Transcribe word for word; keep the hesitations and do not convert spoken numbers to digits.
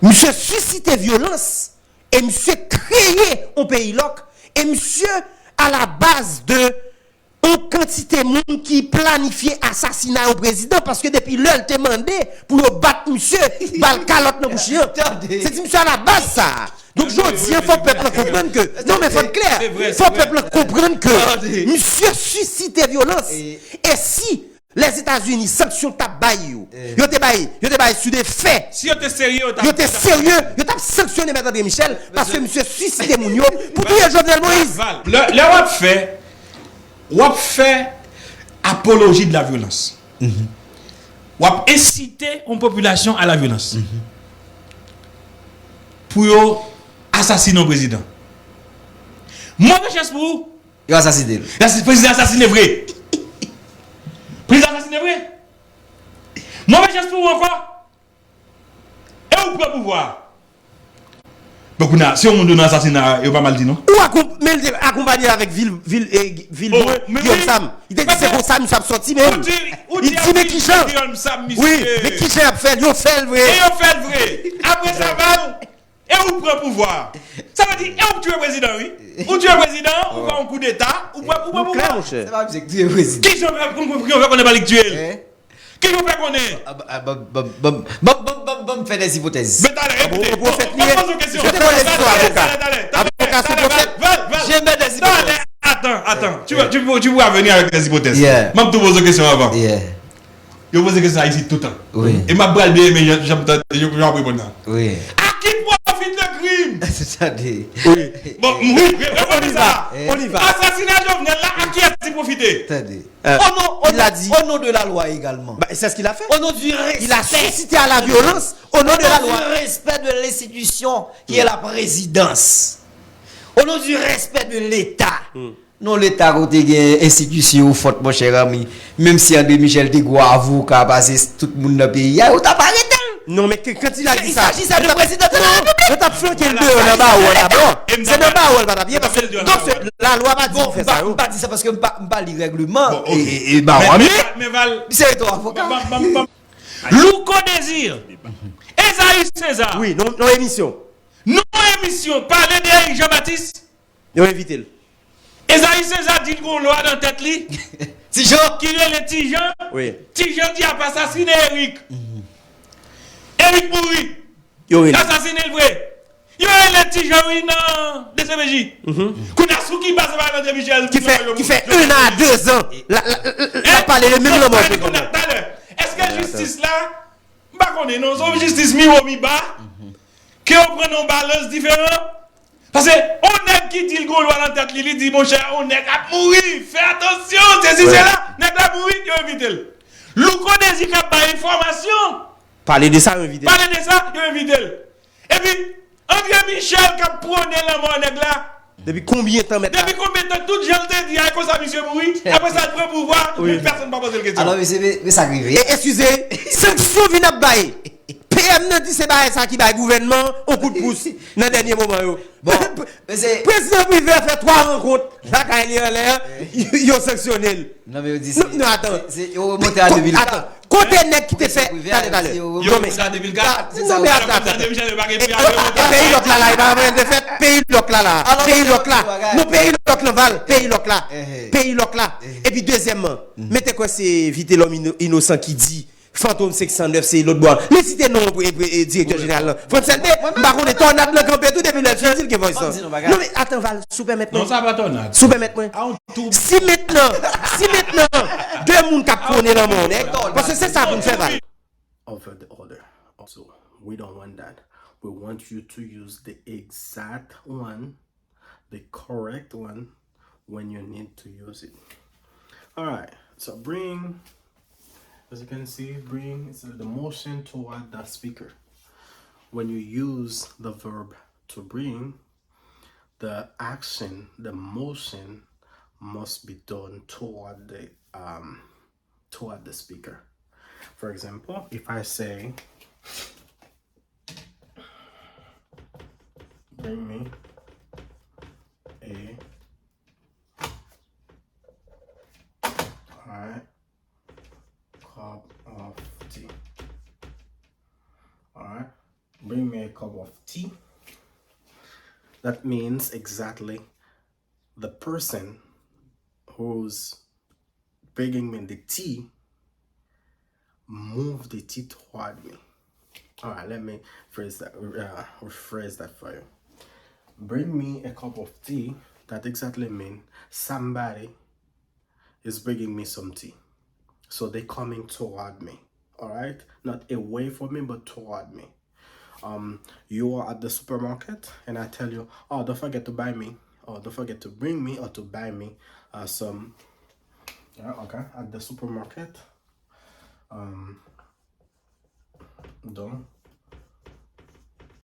Misye sisite vyolans e misye kreye yon peyi lòk e misye alabaz de yon kantite moun ki planifye asasina yon prezidan paske depi lè l te mande pou yo bat misye, ba l kalòt nan bouch li an. Se ti misye alabaz sa. Donk jodi an fò pèp lan konprann ke, non men fò n klè, fò pèp lan konprann ke misye sisite vyolans. E si Lèzetazini, sanksyon t ap bay yo. Yo te bay, yo te bay sou de fè. Si yo te serye, yo t ap, yo te serye, yo t ap sanksyone Mèt André Michel paske misye sisite moun yo pou touye Jovenel Moïse. Lè, lè w ap fè, w ap fè apoloji de la vyolans. W ap ensite yon popilasyon a la vyolans. Pou yo asasine yon prezidan. Move chans pou ou. Yo asasine l. Prezidan asasine vre. Prezidan asasine vre. Move chans pou ou ankò. E ou pran pouvwa. Bon, kounye a, si yon moun yo nan asasina, yo pa mal di non. Ou akonpanye l avèk vil, vil, eh, vil mwen, Guillaume Sam. Li te di se konsa misye ap sòti menm. Li di men kijan. Wi, men kijan y ap fè l, yo fè l vre. E yo fè l vre. Apre sa, Val, e ou pran pouvwa. Sa vle di, e ou k touye prezidan, wi. Ou touye prezidan, ou fè yon koudeta, ou pran, ou pran pouvwa. Se pa misye k touye prezidan. Kijan w fè, pou, pou, pou, pou konnen pa li k touye l? Kijan w fè konnen? Ban m fè de ipotèz. Men talè, ekoute, ou pwofèt li ye. Mwen poze w kesyon. Talè, talè, talè, talè, talè, Val, Val, Val, Val, atan, atan, tu vas, tu, tu pourras venir avec des hypothèses. Mwen tou poze w kesyon avan. Yo poze kesyon sa isit toutan. E m ap pral byen men jan, jan, jan, jan w ap reponn nan. À qui profite le crime? Tande. Bon, m, wi, reponn sa. Asasina Jovenel la, à qui a-t-il profité? Tande. Au nom, au nom, au nom de la loi également. Bah, c'est ce qu'il a fait. Au nom du respect. Il a suscité à la violence au nom de la loi. Au nom du respect de l'institution qui est la présidence. Au nom du respect de l'État. Non, Leta kote gen enstitisyon yo fòt, monchè Rami. Menm si André Michel te gwo avoka pase tout moun nan peyi a, yo t ap arete l. Non, men ke, quand il a dit ça, il s'agissait de président de la République. Yo t ap flanke l deyò nan bawo an dabò. Se nan bawo l pa t ap ye, paske, donk, se, lalwa pa di pou fè sa yo. M pa di sa paske m pa, m pa li règleman e, e, e bawo an, men misye rete avoka. Louko Désir, Esaü César. Wi, nan, nan emisyon. Nan emisyon, pale de Eric Jean Baptiste. Yo envite l. Esaü César di l gon lwa nan tèt li. Ti Jan. Ki rele Ti Jan. Wi. Ti Jan di ap asasine Eric. Eric mouri. Yo rele. Yo asasine l vre. Yo rele Ti Jan wi nan D C P J. Kounye a sou ki baz se pa André Michel ki fè, ki fè un an a de zan. La, la, la, la pale de menm lanmò. Talè. Èske jistis la, m pa konnen non, se yon jistis mi wo mi ba. Ke yo pran nan yon balans diferan. Paske yon nèg ki di l gon lwa nan tèt li, li di, monchè, yon nèg ap mouri, fè atansyon, sesi sela, nèg la mouri, yo envite l. Louko Désir k ap bay enfòmasyon. Pale de sa, yo envite l. Pale de sa, yo envite l. Epi, André Michel k ap pwone lanmò nèg la. Depi konbyen tan mèt la? Depi konbyen tan tout jan l te di a, e konsa misye mouri? Apre sa, l pran pouvwa, men pèsonn pa poze l kesyon. Alò, mesye, men, men sa k rive. E, eskize, sanksyon vin ap bay. P M nan di se bagay sa ki bay gouvènman an yon kout pous nan dènye moman yo. Bon, mesye. Prezidan Privert fè twa rankont lakay li anlè, yo sanksyone l. Non, men yo di se, non, atan. Se, se, yo remonte a de mil kat. Atan. Kote nèg ki te fè, talè, talè. Yo remonte a de mil kat. Non, men atan, atan. E, e, e peyi lòk la, la, e pa anyen te fèt. Peyi lòk la, la. Peyi lòk la. Non, peyi lòk la, Val. Peyi lòk la. Peyi lòk la. Epi dezyèmman, mete kwè se Vitelhomme Ino-, Innocent ki di Fantom senk san nèf se lòt bò a. Li site non pre-, pre-, e, direktè jeneral lan. Frantz Èlbe, m pa konnen tònad lan kanpe tou depi lè l soti l gen vòys lan. Non, men atan, Val, si w pèmèt mwen. Non, sa pa tònad. Si w pèmèt mwen. Si mentnan, si mentnan, de moun k ap pwone lanmò yon nèg, paske se sa pou n fè, Val. Over the other. So, we don't want that. We want you to use the exact one, the correct one, when you need to use it. All right, so bring, as you can see, bring is the motion toward the speaker. When you use the verb to bring, the action, the motion must be done toward the, um, toward the speaker. For example, if I say, bring me a, all right, cup of tea. All right. Bring me a cup of tea. That means exactly the person who's bringing me the tea, move the tea toward me. All right, let me phrase that, uh, rephrase that for you. Bring me a cup of tea. That exactly mean somebody is bringing me some tea. So they coming toward me. All right, not away from me, but toward me. Um, you are at the supermarket, and I tell you, "Oh, don't forget to buy me, or don't forget to bring me, or to buy me, uh, some." Yeah, okay, at the supermarket. Um, don't